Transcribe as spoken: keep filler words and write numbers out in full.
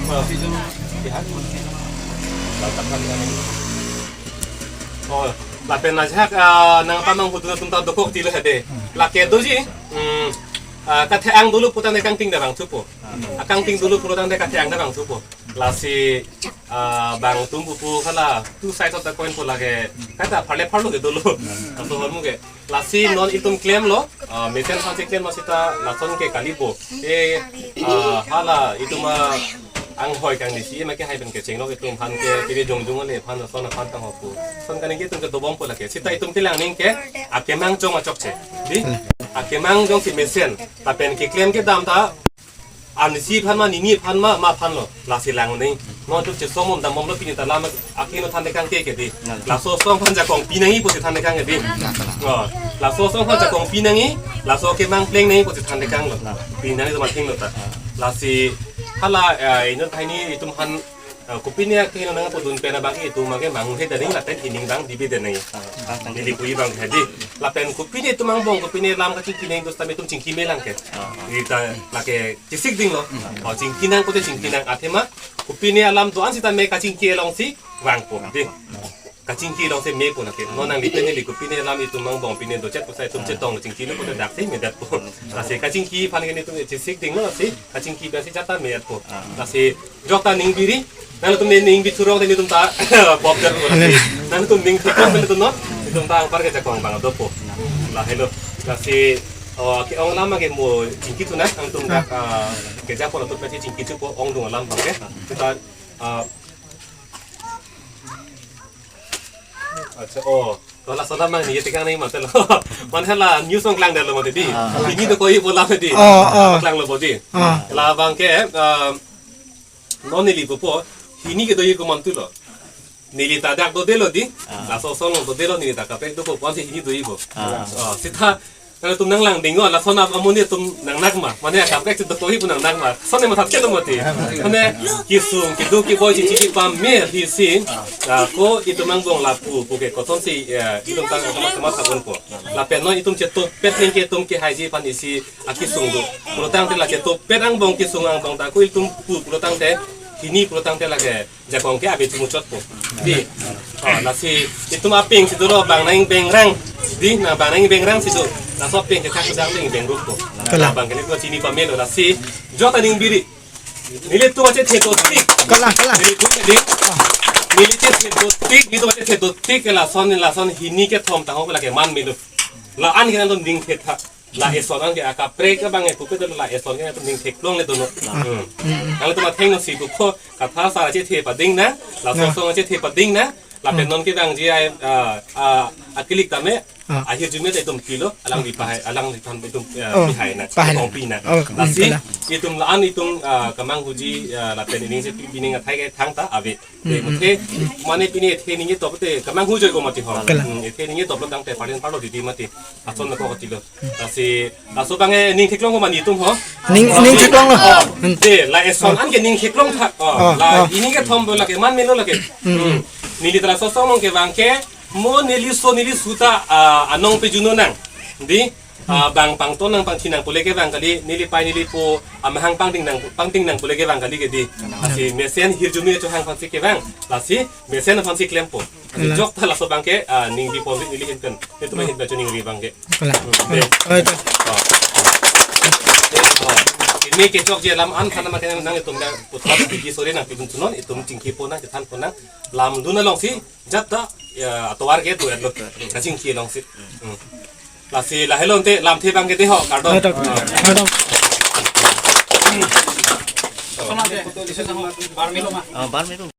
Oh, lapen ajak, ah, nangpamanghu atum ta dokok tilo hedi. Lake doji, hmm, ah, kathe-ang dolo putangte kangting ta vangthupo. Akangting dolo putangte kathe-ang ta vangthupo. Lasi, ah, bang atum pupu hala two sides of the coin pu lake. Kaita pharle pharlo ke dolo. Laso ahormu ke. Lasi non itum klemlo, ah, mesen aphansi klemlo seta lason ke kalipo. E, ah, hala itum, ah, anghoi kangni si, ema kehai pen kechenglo itum aphan ke, pini jongjong ale aphan, lason aphan tangho pu. Lason kaningje itum kedobompo lake. Seta itum kelang aning ke, akemang jong achokche. Di? Akemang jongsi mesen, lapen keklem kedam ta, arnisi aphan ma, nini aphan ma, ma aphan lo, lasi lang aning. Non atum chesong bom dam bomlo pini ta lam akeno than tekang ke ke di. Laso asong aphan jakong pi nangji pusi than tekang ke di. Oh, laso asong aphan jakong pi nangji, laso akemang pleng nangji pusi than tekanglo. Pi nangji atum athenglo ta. Lasi hala, eh, inut hini itum aphan, eh, kopine akeno nangpudun pen abang itum abangke manghe daning lapen ining abang dibi daning. Neli pu abang hedi. Lapen kopine itum angbong, kopine lam kachingki nangji do sitame itum chingki melang ke. Di ta lake chesik dinglo. Oh, chingki nang kote chingki nang athema. Kopine alam do-an sitame kachingki alongsi vangpo. Di. Kachingki alongsi mepo lake. Non nangli pen neli kopine alam itum angbong pine dochet pusi itum chetong chingkilo kote daksi medatpo. Lasi kachingki aphan ke netum chesik dinglo si. Kachingki pensi jata mepo. Lasi jokta ning biri. Nangtum ning bithurong netum ta pop der. Nangtum ning thurong netum non. Netum ta anpar kejakong abang dopo. Lahelo. Lasi, oh, ke-ong alam ke mo chingki thu nang, nangtum dak, ah, kejapo latum pensi chingki thupo ongdung alam abangke. Kita, ah, acha, oh. To laso alam nangji tekang nangji mate lo. Mane hala news along klangdetlo mati di. Hini dokokji pu alam di. Oh, oh. Klanglo pu di. Labangke, ah, non neli pupo, hini kedoji komantulo. Neli ta dak dodelo di. Laso asong along dodelo, neli ta kaprek dopo, pusi hini doji pu. Oh, seta, nangtum nanglang dinglo, lason ap amonit atum nangnak ma. Mane kaprek si dokokji pu nangnak ma. Lason ne mathatketlo mati. Mane kesung, keduk, keboi, chichi, kepame, hisi. Ah, ko itum angbong lapu, puke kosonsi, eh, itum ta kamat kamat sabun po. Lapen non itum chetopet ningke itum kehaiji aphan isi akesung do. Pulotangte la chetopet angbong kesung angbong ta ko itum pu pulotangte hini pulotangte lake jakong ke ave chimuchotpo. Di. Oh, lasi itum apeng si dolo bang nang bengrang. Di, na bang nang bengrang si do. Laso apeng ke thak sedang ding bengrukpo. Kalang. Bang kene ko chini pamelo lasi jokta ning biri. Nelitum achethe dotik. Kalang, kalang. Nelitum ding. Neli chethe dotik, nelitum achethe dotik ke lason, lason hini kethom tangho lake man melo. La-an ke nangtum ning thetha. La eson an ke akaprek abang e pupe dolo, la eson ke nangtum ning theklongle dono. Hmm. Nangtum athengno si pupo, kathar asar achethe pading nang, laso asong achethe pading nang, lapen non kevangji ai, ah, ah, akilik tame, ahirjume ta itum pilo, alangli pahai, alangliphan itum, eh, pahai nang, pahai nang. Kongpi nang. Oh, lasi, kalang. Itum la-an itum, ah, kemanghuji, ah, lapen ining si pi-, pining athai ke thangta ave. Eh, muthe, mane pine the ningje topte kemanghu joi ko mati ho. Kalang. Hmm, the ningje toplo tangte parin parlo didi mati. Ason nangkok katilo. Lasi, laso abang e ning theklong ko mane itum ho. Ning, ning theklonglo. Oh, de, la eson an ke ning theklong tha. Oh, la hini kethom bo lake man melo lake. Hmm. Neli ta laso asong along kevang ke, mo neli so neli su ta, ah, anong pejuno nang. Di, ah, bang pangton nang pangthi nang pule kevang kali, neli pai neli po, ah, mahang pangting nang, pangting nang pule kevang kali ke di. Lasi mesen hirjume chohang aphansi kevang. Lasi mesen aphansi klempo. Lasi jokta laso abangke, ah, ning bipon neli hin pen. Netum hin pen cho ningri abangke. Kalang. Hmm, de. Oh, itu. Oh. De, oh. Ini kechokji alam an aphan ma kenang nangtum da puthot bigi sore nangpidun thunon, itum chingkipo nang, chethanpo nang. Lam dun alongsi jokta, ya, atovar ke duet lo. Kachingki alongsi. Hmm. Lasi lahelo ante lamthe abangke deho, kardom. Kardom. Kardom. Bar melo ma. Ah, bar melo.